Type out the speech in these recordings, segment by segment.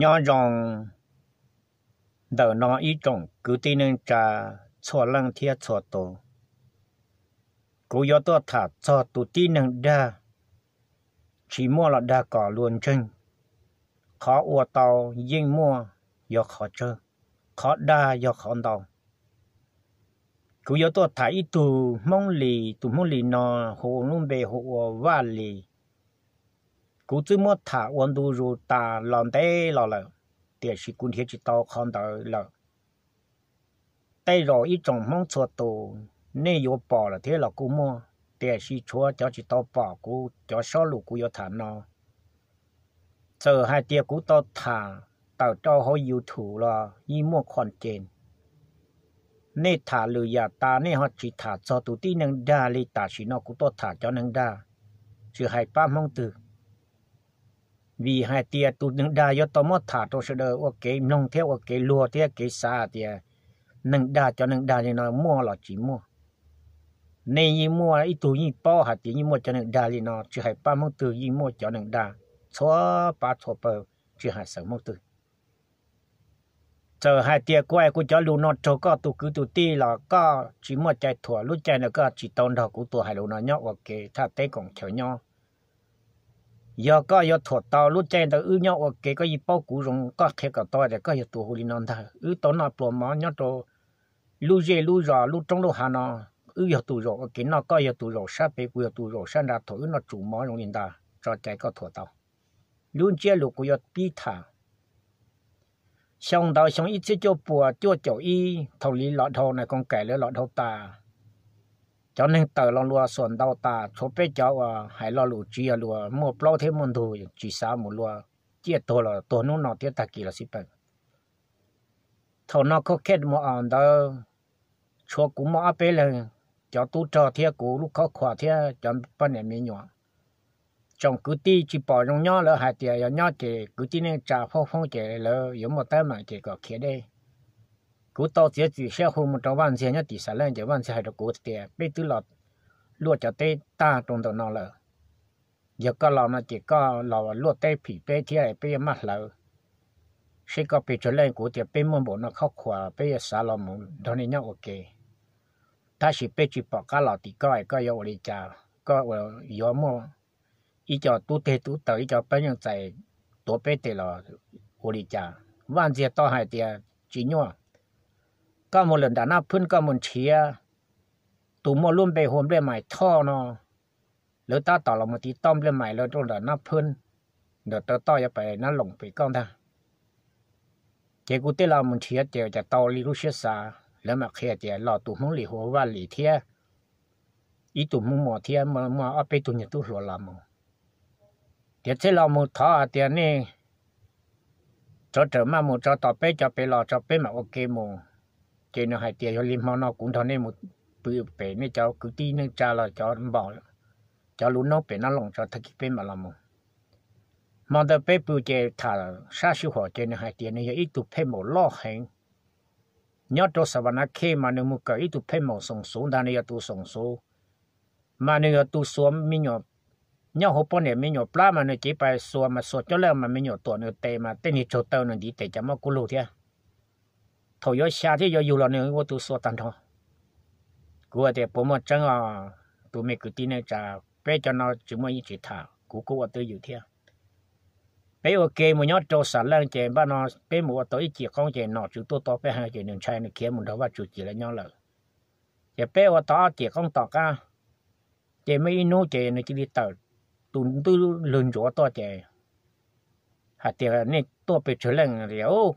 Nyob zoo ntawm no ib tsoom kwv tij neej tsa txhua leej thiab txhua tus, kuv yuav tuaj tham txog tus tib neeg dag, tsis muaj los dag kom luag ntseeg. Qhov ua tau yeej muaj, yog qhov tsawg, qhov dag yog qhov ntau. Kuv yuav tuaj tham ib tug Hmoob Lis, tus Hmoob Lis no hu lub npe hu ua Vaj Lis. Kuv twb muab tham ua ntu zus tas los ntev los lawm, tiam sis kuv nrhiav tsis tau qhov ntawd lawm. Tej zaum ib tsoom Hmoob txhua tus nej yuav pom lawm thiab los kuj muaj, tiam sis tshuav cov tsis tau pom kuv cov sob lus kuv yuav tham no. Txawm hais tias kuv tau tham tawm rau hauv YouTube los yeej muaj qhov ces. Nej tham lwm yam tas nej ho tsis tham txog tus tib neeg dag li tam sim no kuv tuaj tham cov neeg dag, tsis hais pab Hmoob twg. Vim hais tias tus neeg dag yuav tau muab tham rau sawv daws ua kev mloog thiab ua kev luag thiab kev xav hais tias neeg dag, cov neeg dag li no muaj los tsis muaj. Nej yeej muaj ib tug yeej paub hais tias yeej muaj cov neeg dag li no, tsis hais pab Hmoob twg yeej muaj cov neeg dag txhua pab txhua pawg, tsis hais xeem Hmoob twg. Txawm hais tias kuv hais kuv cov lus no raug koj tus kwv tus tij los koj tsis muaj cai thuam, lub caij ntawd koj tsis tau nrog kuv tus hais lus no nyob ua ke thaj teb koom chaw nyob. Yog koj yuav thuam tau lub caij ntawd wb nyob ua ke, koj yeej paub kuv zoo, koj qhia kom tau tias koj yog tus hu li no ntag. Wb tau noj pluas mov nyob rau lub zej lub zos lub roob lub hav no, wb yog tus zaum ua ke noj, koj yog tus zaum sab pem, kuv yog tus zaum sab nrad, thaum wb noj tsum mov zoo li ntawd tso cai koj thuam tau. Lub ntsiab lus kuv yuav pib tham. Xyoo ntawd xyoo ib txhiab cuaj puas cuaj caum ib, thaum li los dhau na, koos kaim lawv los dhau tas, cov neeg tawm los luag xuas ntau tas, tshuav peb cov uas hais lo lus tsis yog luag muaj plaub thiab muaj ntug, tsis xav mus luag ciaj tuag los tuag hnub no thiab tag kis los xij peem. Thaum no khov khe mus os ntawd, tshuav kuv muaj ob peb leeg, cov tub rog thiab kuv lub khob khuas thiab cov poj niam me nyuam. Tsoom kwv tij tsis pom zoo nyob, lawv hais tias yog nyob ces kwv tij neej tsa foob foob ces lawv yuav muaj teeb meem ces kom khiav deb. Kuv tau txiav txim siab hu mus rau Vaj Ntxiag nyob tim Xas Leej, ces Vaj Ntxiag hais rau kuv tias peb twb los luaj cov teb tag rau ntawm no lawm. Yog koj los no ces koj los luaj teb phim peb thiab peb yuav maj hlawv. Seb koj pes tsawg leej, kuv tias peb muaj npaum no khob khuas peb yuav xav los mus nrog nej nyob ua ke. Tab sis peb tsis pom qab los tim koj, koj yuav ua li cas, koj yuav muaj ib co tub teg tub taws, ib co peeb yeej txais tuav peb tes los ua li cas? Vaj Ntxiag tau hais tias tsis nyuaj, koj mus lawm nram Nab Phwb koj mus nrhiav tus muaj lub npe hu Npliaj Mais Thoj no, lawv tab tom los mus tiv toj Npliaj Mais lawv rau nram Nab Phwb, nram taw toj yuav pais Nab Loos pem koj ntag. Ces kuv tej los mus nrhiav ces cas tau li lub siab xav, lawv mam qhia tias los tus Hmoob Lis hu Vaj Lis thiab ib tug Hmoob Muas thiab muaj ob peb tug nyuag tub hluas los mus. Tias txhij los mus thov hais tias nej tsov rawm maj mus tso, tos peb cov pem los tso peb mam ua ke mus. Ces nws hais tias yog li hmo no kuv nrog nej mus pw pem nej cov kwv tij neej tsa los cov npom, cov lub noob pem Nab Loos tso, tag kis peb mam los mus. Hmo ntawd peb pw ces tham sab sij huam ces nws hais tias nws yog ib tug phej maum loj heev. Nyob rau Xa Vas Nas Khej mas nws mus kawm ib tug phej maum xoom xuv ntag, nws yog tus xoom xuv, mas nws yog tus xuas me nyuam, nyob hauv poj niam me nyuam plab mas nws cev pais xuas mas xuas coob leej mas me nyuam tuam nws tes mas tej niag tsaug taw nws ntiv tes cas muab kub lug thiab. Thaum yuav xya thiab yuav yug los nws ua tus xuas tag nrho. Kuv hais tias puas muaj tseeb os tus me kwv tij neej tsa, peb cov no tsis muaj yeej tsis tham, kuv kuj ua twj ywm thiab. Peb ua ke mus nyob rau Xa Leej ces npaj no peb mus ua tau ib cim qoob ces nom tswv tuaj tos peb heev ces nws ntshai nws khiav mus nrog Vaj Tswv Ci lawv nyob lawm. Ces peb ua tau ob cim qoob tom qab, ces muaj ib hnub ces nws cia li tawm tus ntwj lwg ntsuav tuaj ces hais tias nej tuaj pes tsawg leej tias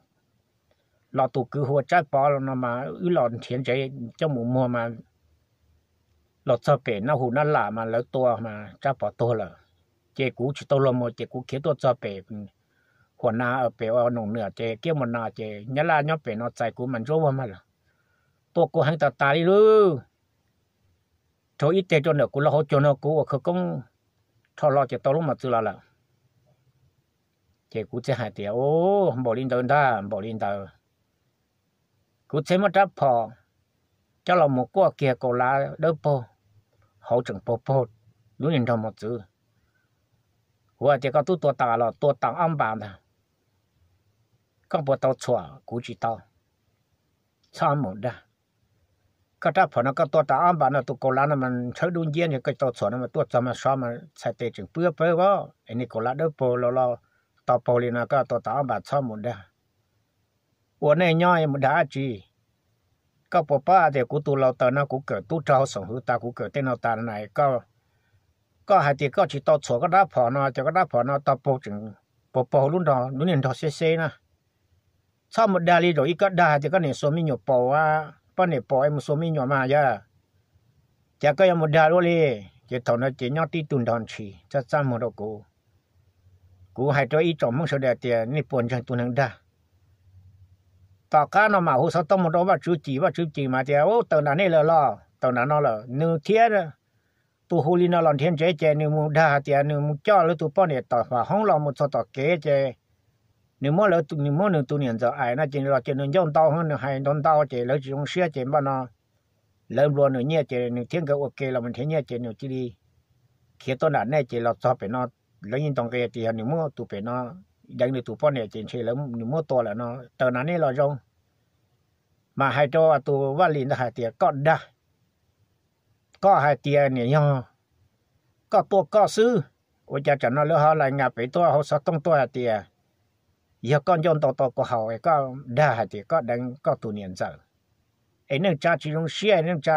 los tus kwv hu ua Tsab Pov no mas wb los nrhiav ntsev coj mus muag mas los txog pem Nab Hu Nab Lam mas lawv tua mas Tsab Pov tuag lawm. Ces kuv tsis tau luag mus ces kuv khiav tuaj txog pem Huam Nas pem ua Noom Nwam ces kiab mus no ces Nyab Laj nyob pem no txais kuv mas ntsuab vag mas lawm. Tua kuv heev tas tas li lawm. Rau ib teg rau ntawm kuv lub hauv caug no kuv ua khawv koob rho hlo ces tau lub mos txwv los lawm. Ces kuv thiaj hais tias, Npaum li ntawd ntag, npaum li ntawd. Kuv thiaj muab rab phom coj los mus kuaj kiag kaus lav dawb paug, hauv tseem paug paug lub niag nrog mos txwv. Kuv hais tias, Koj twb tua tas los? Tua tas ob npas ntag. Koj puas tau txhuam? Kuv tsis tau. Txhob mus dag. Koj rab phom no koj tua tas ob npas no tus kaus lav no mas ntshawb dub nciab, koj tau txhuam no mas tuaj txog mas sov mas txhais tes tseem pwb pawg vab es niag kaus lav dawb paug los los tau paug li no, koj tua tas ob npas txhob mus dag. Ua neej nyob mus dag dab tsi? Koj puas paub hais tias kuv tus laus taws no kuv kawm tub rog hauv xoom hwv tas, kuv kawm tej no tas na. Koj hais tias koj tsis tau txhuam koj rab phom no, ces koj rab phom no tau paug tseem paug paug lub nrog lub niag nrog xeb xeb na. Txhob mus dag li zaum ib koj dag hais tias koj niam xuas me nyuam paum, poj niam paum es mus xuas me nyuam mas yog, cas koj yuav mus dag luaj li? Ces thaum no ces nyob tib tug nrog ntshis txaj txaj muag rau kuv. Kuv hais rau ib tsoom Hmoob sawv daws tias nej puas ntseeg tus neeg dag. Tom qab no mam hu xov tooj mus rau Vajtswv Cim, Vajtswv Cim mas tias, Ub, tawm nram nej lawm los? Tawm nram no lawm. Nws thiab tus hu li no los nrhiav ntsev ces nws mus dag hais tias nws mus coj lawv tus poj niam tom hauv hoob los mus txog tom kev ces nws muab, nws muab nws tus niam ntxawm aim no ces los ces nws ncauj ntau, nws hais ntau ntau ces lawv tsis zoo siab ces npaj no lawv nplua nws nyiaj ces nws thiab nkawd ua ke los mus nrhiav nyiaj ces nws cia li khiav tuaj nram nej ces los txog pem no, lawv yeej ntaus nqi tias yog nws muab tus pem no deev nws tus poj niam ces ntshe nws muab tua lawm no. Tawm nram nej los zoo. Mas hais rau tus Vaj Lis ntawd hais tias koj dag, koj hais tias niam yog koj tua koj xwb, ua cas tsam no lawv ho lais nqa pem tuaj hauv xov tooj tuaj hais tias yog koj ncauj ntau tau kaus haum es koj dag hais tias koj deev koj tus niam ntxawm. Es neej tsa tsis zoo siab, neej tsa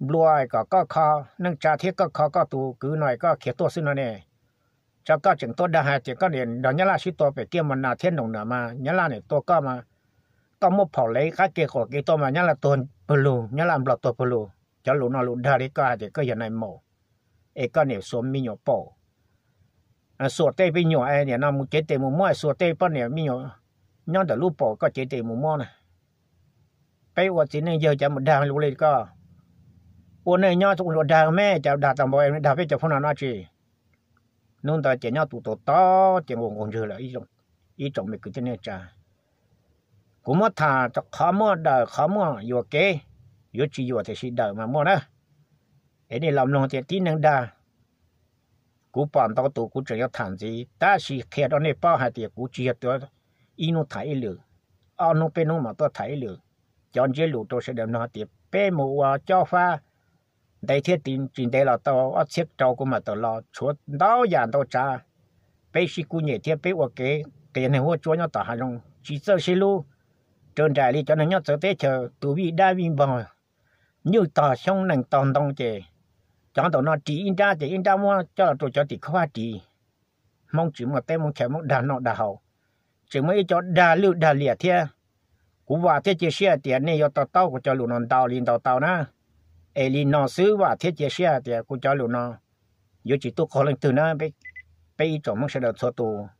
nplua kom koj kho neej tsa thiab koj kho koj tus kwv no es koj khiav tuaj xwb no ne. Tso koj tseem tuaj dag hais tias koj niam nrog Nyab Laj sib tua pem kiab mos nas thiab noog na mas Nyab Laj niam tua koj mas, koj muab phom lev qab ke quas kev tuaj mas Nyab Laj tuag pawg lug, Nyab Laj Nplog tuag pawg lug. Cov lus no lus dag li koj hais tias koj yog nai maum es koj niam xuas me nyuam paum, xuas tej poj nyuam es nim no mus cev tes mus muab, xuas tej poj niam me nyuam nyob ntawm lub paum koj cev tes mus muab na. Peb ua txiv neej yawg cas mus dag lus li koj? Ua neej nyob ua dag me cas dag tau npaum dag peb cov phooj no no tsi? Hnub ntawd ces nyob tus tau tob ces nqus nqus ntswg lawm ib tsoom me kwv tij neej tsa. Kuv muab tham qhov muaj daws qhov muaj yuam kev, yuav tsis yuam tiam sis daws mas muaj na. Es nej los mloog tias tib neeg dag, kuv pom ntau tus kuv tseem yuav tham ntxiv tab sis qhia rau nej paub hais tias kuv tsis yog tuav ib hnub tham ib lwm, ob hnub peb hnub mam tuaj tham ib lwm. Cov ntsiab lus rau sawv daws mloog tias peb mus ua cob fab ntev thiab tsis ntev los tau ob txhiab rau kuv mam tawm los, tshuav ntau yam ntau tsav. Peb sib kub nyem thiab peb ua kev qias neeg huab tsuab nyob tom hav zoov tsis txawj sib hlub, raws nraim li cov neeg nyob txawv teb chaws tus vij dab vij npog, nyuj tog xyoob nees tog ntoo ces cov ntawm no ris ib nrab ces ib nrab muab coj los rau cov tim khab fab ris. Hmoob tsis muaj teb muaj chaw, Hmoob dag noj dag haus, tseem muaj ib co dag lwj dag liam thiab. Kuv vam thiab cia siab hais tias nej yuav to taub kuv cov lus no ntau li ntau tau na. Es li no xwb, vam thiab cia siab hais tias kuv cov lus no yuav tsis tuaj qaug leej twg na, peb ib tsoom Hmoob sawv daws txhua tus.